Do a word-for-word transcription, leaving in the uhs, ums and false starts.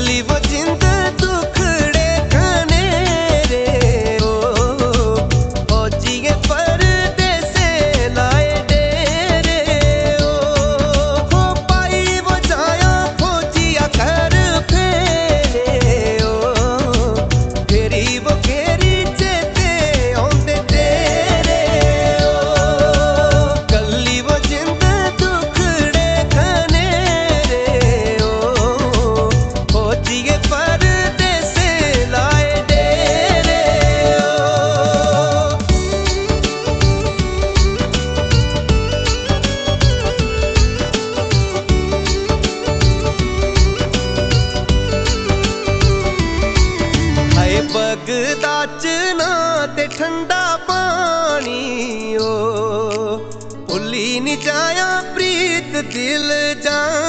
ली वो जिंद दुखड़े घनेरे ओ, फौजिये परदेसे लाए डेरे ओ, हो पाई वो जाया फौजिया कर फेरे ओ, फेरी वो घेरी चेते औंदे तेरे ओ, कल्ली वो जिंद दुखड़े घनेरे ओ, फौजिये परदेसे लाए डेरे ओ। हाय बगदा चना ते ठंडा पानी ओ, भुल्ली निं जाया प्रीत दिल जान।